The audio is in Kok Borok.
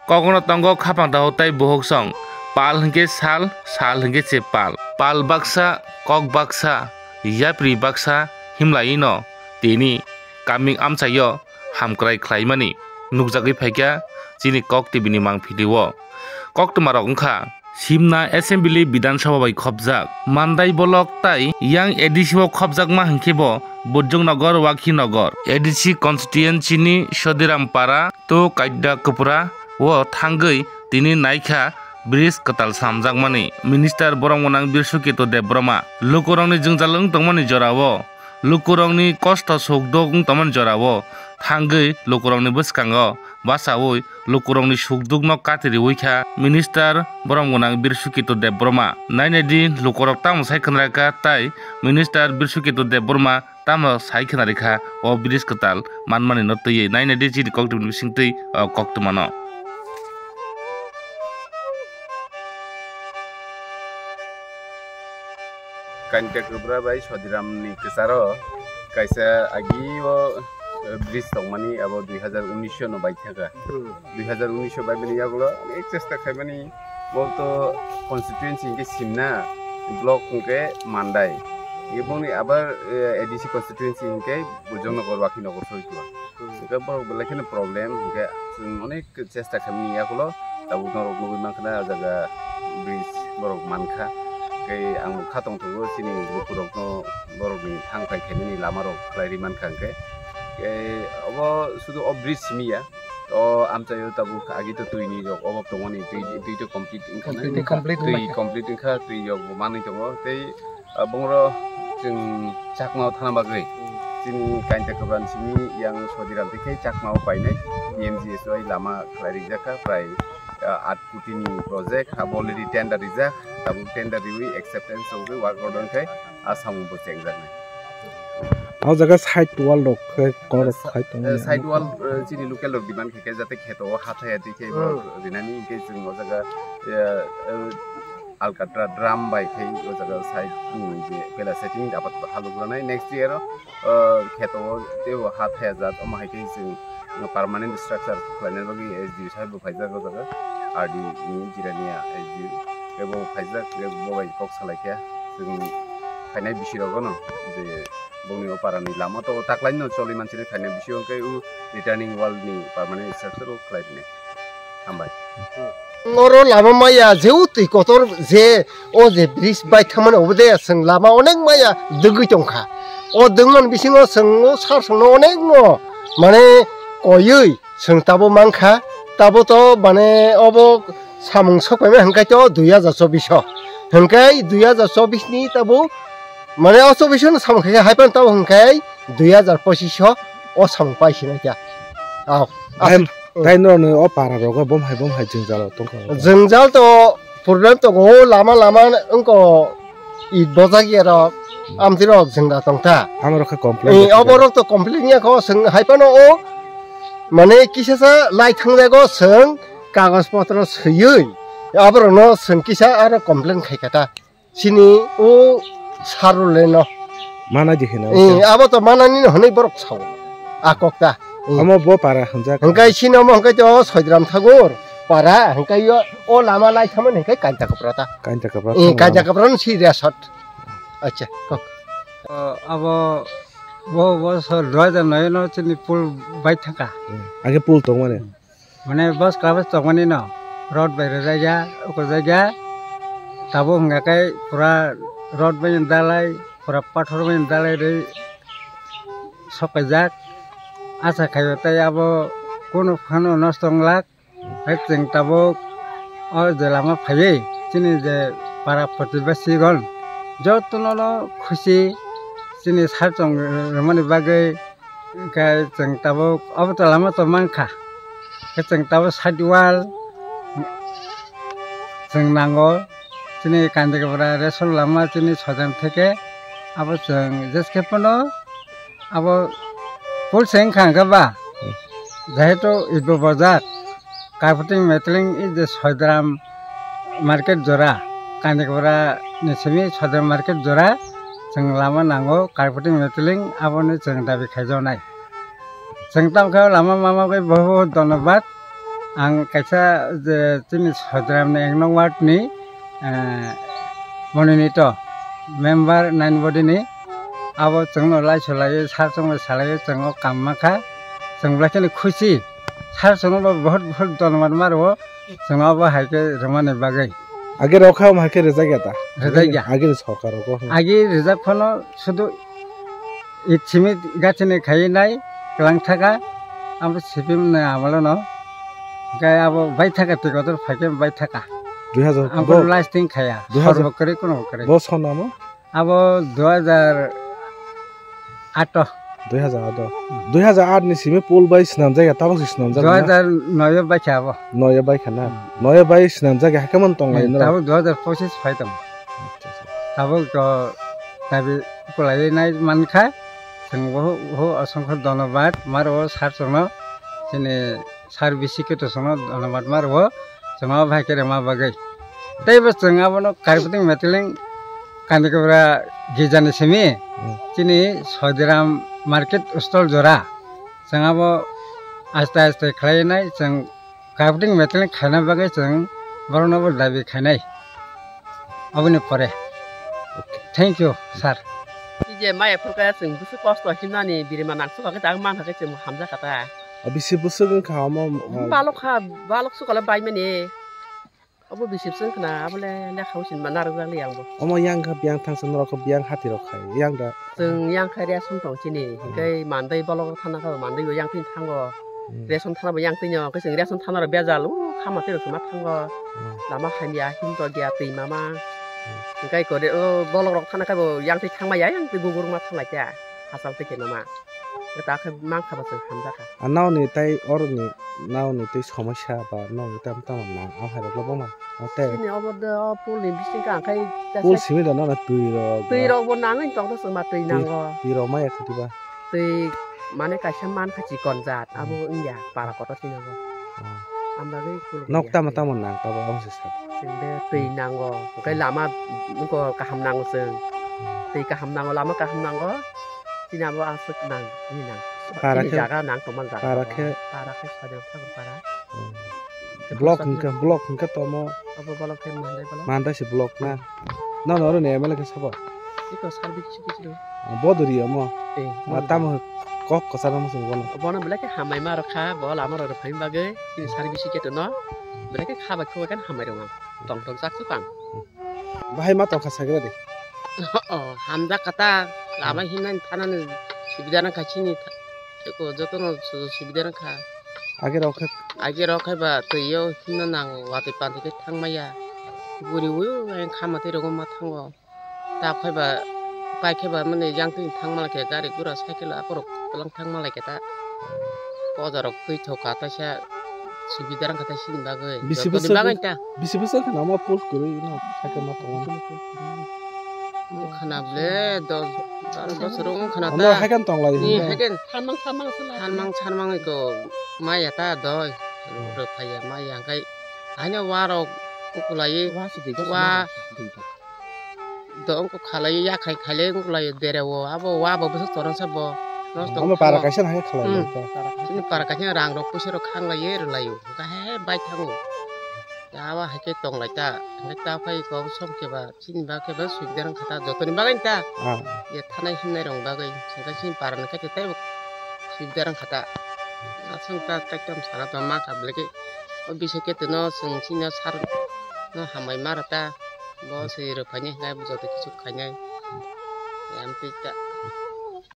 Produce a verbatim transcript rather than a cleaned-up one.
Kokno tongo khapang tahu tei buhuk song. Pal hinkhe sal, sal hinkhe se pal. Pal baksa, kok baksa, yapri baksa himlai no tini kaming amchaio hamkrai khlaimani nukjagwi phaikha chini Kok T V ni mangpili o. Koktwma rok wngkha Simna Assembly Bidhan Sabha bai khopjak Mandai Block tai yang A D C o khopjakma hinkhe bo Bujjung Nagar, Wakhi Nagar, A D C constituency ni Sodiram Para to Kaida Kupra o thangwi tini naikha bridge kwtal swnamjakmani. Minister borok gwnang Birsuketu Debbarma lukurokni jwngjal wng tongmani jorao, lukurokni kosto sukduk wng tongmani jorao thangwi lukurokni bwskango bachaui lukurokni sukdukno kati riui kha Minister borok gwnang Birsuketu Debbarma. Nainai di lukurok tamo sai khwnarikha tai Minister Birsuketu Debbarma tamo sai khwnarikha o bridge kwtal manmani no twiwi. Nainai di chini koktwmani bisingtwi o koktwmano. Kainta Kubra bai Sodiram ni kwcharo kaisa agi o, eh, bridge tongmani abo dui hazar unis no bai thaka. Hmm. Dui hazar unis bai bini yagulo onek chesta khaimani bo to constituency hinkhe Simna block hinkhe Mandai. Iboni abar, eh, A D C constituency hinkhe Bujong Nagar, Wakhi Nagar soi tuwa. Hmm. Hinkhe borok belai kheno problem hinkhe chwng onek chesta khaimani yagulo tabuk norok nugui mankha na o jaga bridge borok mankha. Tei ang kha tongthogo chini lukurokno borokni thang phai khaimani lamarok khlai ri mankha hinkhe. Tei obo sudu o bridge simi ya, o amchaio tabuk agi to twini rok obok tongmani, twi, twi to complete wngkha na? Twi complete twi wngkha. Complete wngkha, twi rok bo manwi tongo. Tei Ah, bongro chwng Chakmao thana bagwi chini Kainta Kwbran simi yang Sodiram tei khe Chakmao painai P M G S Y lama khlai rijak kha prai, ah, aat koti ni project abo already tender rijak, tabuk tender riwi acceptance wngwi work order khe a samung bo chengjaknai. O jaga side wall rok khe kor khai tongo. Eh, side wall, eh, chini local rok demand khe khe jate kheto o ha thaya twi khe Hmm. rinani hinkhe chwng o jaga, eh, eh, Alkatra drum bai khai o jaga side ni je pela setting apat haluk ranai next year o, uh, kheto o tebo ha thaya jat omo hai khe chwng permanent structure khlaina bagwi S D O sahib bo phaijak o jaga R D ni Jirania S D O tebo phaijak tebo bai kok salai khe chwng phainai bisi rogo no je bongni o para ni lama to taklai no choli mansini phainai bisi o khe o returning wall ni permanent structure o khlai rwnai. Hambai. Oro lama maya je o twi kotor je o je bridge bai thangmani obo de chwng lama onek maya dwgwi tongkha. O dwngmani bisingo chwng o sar chwngno onek no mane koiwi chwng tabo mankha. Tabo to mane obo samung sokpaima hwnkhe to dui hajar chobbish o. Hwnkhe dui hajar chobbish ni tabo mane o chobbish no samung khe hai phano tabo hwnkhe dui hajar pochish o o samung pai sinai kha. Au. Hai Tai norokni o para rogo bom hai bom hai jwngjal rok tongkha. Jwngjal to problem tongo, o lama lama wngkha it bojak ya rok, amtwi rok jwngda tongkha. Amo rok khe complain Eh, rok obo rok to complain ya kho, chwng hai phano o mane kisa sa lai thangjago, chwng kagoj potro swiwi aborokno chwng kisa aro complain khai kha ta. Chini o saruleno. Mana di hino Eh, abo to manani no hwnwi borok sao. A kok ta. Eh. Amo bo para hwnjak. Hwnkhe chini omo hwnkhe to Soidram Thakur para, hwnkhe yo o lama lai thangmani hwnkhe Kainta Kapra ta. Kainta Kapra Eh, thangmani. Kainta Kapra no si resort. Acha, kok. O, abo bo, bo so dua hajar noi no chini pul bai thangkha. Hmm. Age pul tongmani. Mane bus kaba tongmani no, road bai rwjak ya, uko jak ya, tabuk hwnga khe pura road bai dalai, pura pathor bai dalai rwi sok kaijak. Acha khaio tei abo kunu phano nosto wng lak, hai chwng tabuk o je lama phaiwi chini je para protibasigon jotono no khusi chini sar chong rwmani bagwi. Hwnkhe chwng tabuk obo tola ma tong mankha. Khe chwng tabuk side wall chwng nango. Chini Kandikapra ration lama chini Soidram theke abo chwng jeskhe phano abo pul se wngkha hwnkhe ba. Jehetu ibo bojak. Karputing Metling is the Soidram market jora, Kandikapra ni simi Soidram market jora, chwng lama nango, Karputing Metling aboni chwng dabi khaijaknai. Chwng tamo khe lama mama bai bohut bohut dhonnobad. Ang kaisa je chini Sodiram ni ek nong ward ni, eh, Mononito member nine body ni, abo chwngno laiso laiwi sar chwngno salaiwi chwng o kam mankha, chwng belai kheno khusi, sar chwngno bo bahut bahut dhonobad ma rwo, chwng abo hai khe rwmani bagwi. Age rok kha, omo hai khe rijak ya ta? Rijak ya. Age ni sorkar rok o. Age rijak phano sudu it simi gachini khai nai kwlang thaka, abo sipim na amalo no. Kai abo bai thaka, tikotor phaikhe bai thaka. Dui hajar. Ang bo lasting khaya. Dui hajar. Sorbo kwrwi, kono kwrwi. Bo sona mo? Abo dui hajar ato. Dui hajar ato. Hmm. Dui hajar aat ni simi pool bai swnamjak ya, tabok se swnamjak na? Dui hajar noi o bai kha abo. Noi o bai kha na? Hmm. Noi o bai swnamjak ya, hakhe man tong lai. Hmm, no? Tabok dui hajar pochis phai tong. Acha, acha. Tabok to dabi kulai nai man kha. Chwng bo, bo asongkho dhonobad, maro sar chwngno chini sar bisi khe to chwngno dhonobad ma rwo, chwngno bai khe rwma bagwi. Tei bo chwng abono Karpeteng Meteling Kandikobra gijani simi, hmm, chini Sodiram market stall jora. Chwng abo aste aste khlai nai, chwng Karpeteng Meteling khaina bagwi chwng borokno bo dabi khainai. Aboni pore. Okay. Thank you, sir. Ije maya phurkaya chwng bwswk kosto himnani birima nangsuka khe tak mankha khe chwng hamjakha ta. A bisi bwswk wngkha omo, o, balok kha, balok sukala baimani. Obo bisi bwswk wngkhna, abole lekha usin ma narwkjakli angbo. Omo yang kha biyang thangsa norok kha biyang hati rok khai, yang da. Chwng yang kha ration tong chini, hmm, hinkhe mandai bolok thana kha mandai bo yang thani thango. Hmm. Ration thana bo yang tini, hwnkhe chwng ration thana rok bejal, o, khama tei rok ma thango. Hmm. Lama hamya, himtok ya, twi mama. Hmm. Hwnkhe kore, o, bolok rok thana khe bo yang twi thangma ya, yang twi gugur ma thanglai kha. Hachal twi khe mama. Hwnkhe ta khe mang kha bo chwng hamjakha. A nokni tei oroni nokni tei somosya ba nokni tamo tamo nang, o hai rok bo ma. O tei. Chini obo do, o pool ni bising khe ang khai ta pool simi da nono twi rok. Twi rok bo nangwi tong khe chwng ma twi nango. Twi rok ma ya khuti ba. Twi mane kaisa mankha chikon jat, abo wngya para kotor sini bo. Oh. Ang bagwi kuluk. Nok ya tamo twi. Tamo nang tabo abo se sa. Chwng de twi nango, hwnkhe lama wngkha kaham nango chwng. Twi kaham nango, lama kaham nango. Chini abo aswk nang, ni nang. Para chini khe, jaga nang tongma jaga para tongo. Khe para khe Sodiram Thakur para. Hmm. Block hwnkhe, block hwnkhe tomo. Abo block khe Mandai block. Mandai se block na. Nono oro ni M L A khe sabo? Iko service khe chiro. Bodori omo. Eh, ma bodori. Tamo kok kwchar omo se bono. Bono belai khe hamai ma rokha, bo lama rok rwphai bagwi. Chini service khe tono. Belai khe kha bai khe bai khe hamai rwma. Tong tong chak chukang. Bahai ma tongkha sagra de. Oh, hamjak kata. Lama hmm. Hinani thanani subida nang kha chini tha-, eko jotono su-, subida nang kha. Age rok khe. Age rok khe ba twi o hinna nang watwi pantwi khe thang maya. Buri o ayang khama twi rogo ma thango. Ta khe ba pai khe ba mani yang twi thang mala khe gari gura cycle akorok kwlang thang mala khe ta. Pojarok twi thoka taisa. Subida rang kata sini bagwi. Bisi jotoni bwswk bagwi ta. Bisi bwswk khna ma pool kwrwi no khaikhe ma tongo. Wng khna ble dos, baro bosor wng khna ta. Ano haikhe tong lai. Ni haikhe. Thanmang, thanmang se lai. Thanmang, thanmang ko maya ta doi. Rw phaiya maya hwnkhe. Haino warok ukulai. Wa se dui. Wa. Dui. Do wngkuk khalai yakhai khailai wngkuk lai dereo abo wa bo bwswk torong sa bo. Nosto wngkuk para kaisa hai khalai lai ta. Chini para kaisa rang rok puisa rok khang lai rw lai o hwnkhe he bai thango. Abo hai khe tong lai ta hwnkhe ta phai kok som khe ba chini ba khe ba subida rang kha ta jotoni bagwi ta. Ah. Ye thanai himnai rok bagwi hwnkhe chini para ni khe tei bo subida rang kha ta. Aswk ta tei tong sana tong ma kha bwlai khe o bisa khe tongno chwng chini sar no hambai ma rw ta. Bo se rwphaini hwnkhe bo joto kisu khainai. Em twi ta.